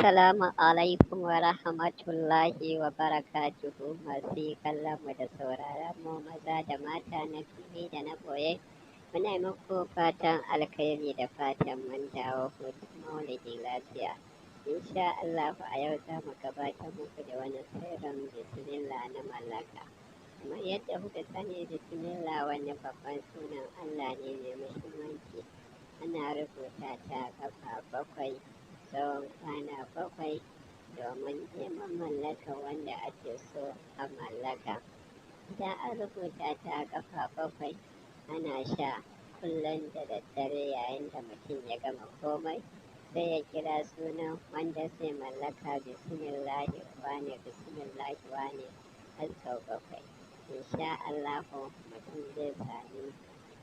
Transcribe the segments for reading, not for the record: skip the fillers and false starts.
Assalamu alaikum wa rahmatullahi wa barakatuhu, masu kallon mu da sauraron mu maza da mata, na fili da na ɓoye. Muna muku fatan alkhairi da fatan mun dawo hutun Maulidi lafiya. Insha Allahu a yau za mu gabatar muku da wani sirrin bismillah na mallaka. Kamar yadda kuka sani, bismillah wani babban sunan Allah ne mai muhimmanci. Ana rubuta ta ƙafa 7 tsawon kwana 7 domin neman mallakar wanda ake so a mallaka. Idan an rubuta ta ƙafa 7, ana sha kullum da daddare. Yayin da mutum ya gama komai, sai ya kira sunan wanda zai mallaka, bismillahi wane, bismillahi wane, har sau 7. Insha Allahu mutum zai sami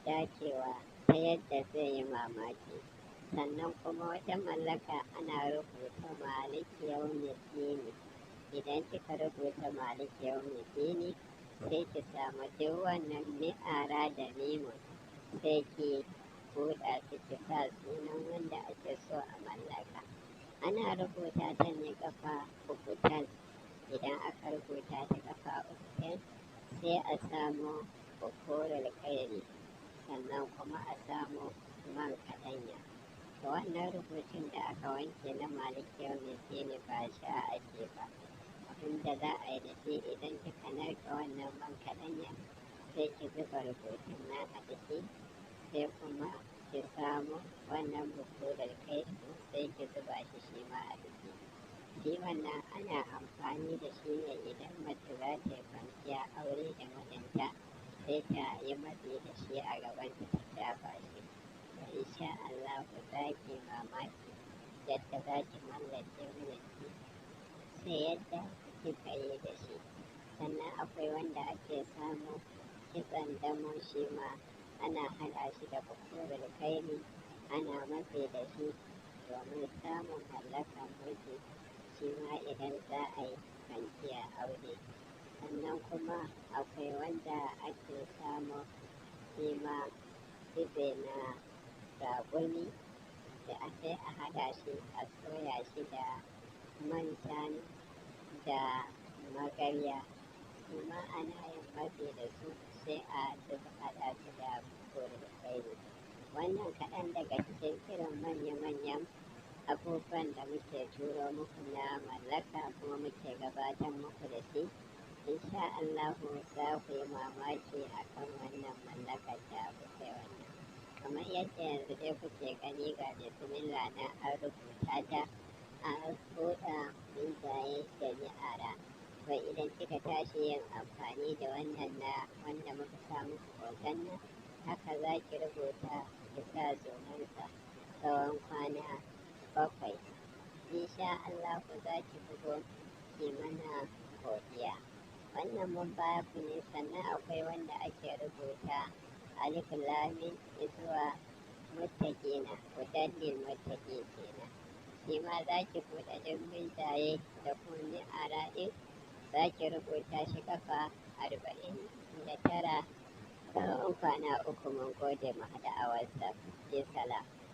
dacewa ta yadda zai yi mamaki. Sannan kuma wata mallaka, ana rubuta maliki yawmiddini. Idan kika rubuta maliki yawmiddini, sai ki samu duk wannan mi'ara da mimun, sai ki buɗa su, ki sa sunan wanda ake so a mallaka. Ana rubuta ta ne ƙafa 3 tal. Idan aka rubuta ta ƙafa 3 tal, sai a samo bukurul kairi, sannan kuma a samo man kaɗanya. To wannan rubutun da aka wanke na maliki yawmiddini ba sha ake ba. Abin da za a yi da shi, idan kika narka wannan man kaɗanya, sai ki zuba rubutun nan a ciki, sai kuma ki samo wannan bukurul kairi, sai ki zuba shi shi ma a ciki. Shi wannan ana amfani da shi ne idan mace za ta yi kwanciya aure da mijinta, sai ta yi matsi da shi a gabanta ta shafa shi. To insha Allahu za ki mamaki yadda za ki mallake mijinki sai yadda kika yi da shi. Sannan akwai wanda ake samu kitson damo, shi ma ana haɗa shi da bukurul kairi, ana matse da shi domin samun mallakar miji, shi ma idan za a yi kwanciya aure. Sannan kuma akwai wanda ake samu shi ma kitse na raƙumi, da sai a haɗa shi a soya shi da man shanu da magarya. Su ma ana yin matsi da su, sai a zuba haɗa su da bukurul kairi. Wannan kaɗan daga cikin irin manya-manyan abubuwan da muke turo muku na mallaka kuma muke gabatar muku da shi. Insha Allahu za ku yi mamaki a kan wannan mallakar da kuka yi wannan. Kamar yadda yanzu dai kuke gani, ga bismillah na an rubuta ta, an buɗe mundaye da mi'ara. To idan kika tashi yin amfani da wannan na wanda muka sa muku hoton nan, haka za ki rubuta, ki sa sunansa tsawon kwana 7. Insha Allahu za ki bugo ki mana godiya. Wannan mun ba ku ne. Sannan akwai wanda ake rubuta alif lam mim zuwa muttaqina, hudan muttaqin kenan. Shi ma za ki buɗe duk mundaye da kuma mi'ara ɗin, za ki rubuta shi ƙafa 49 tsawon kwana 3. Mun gode, mu haɗu a WhatsApp. Bisalam.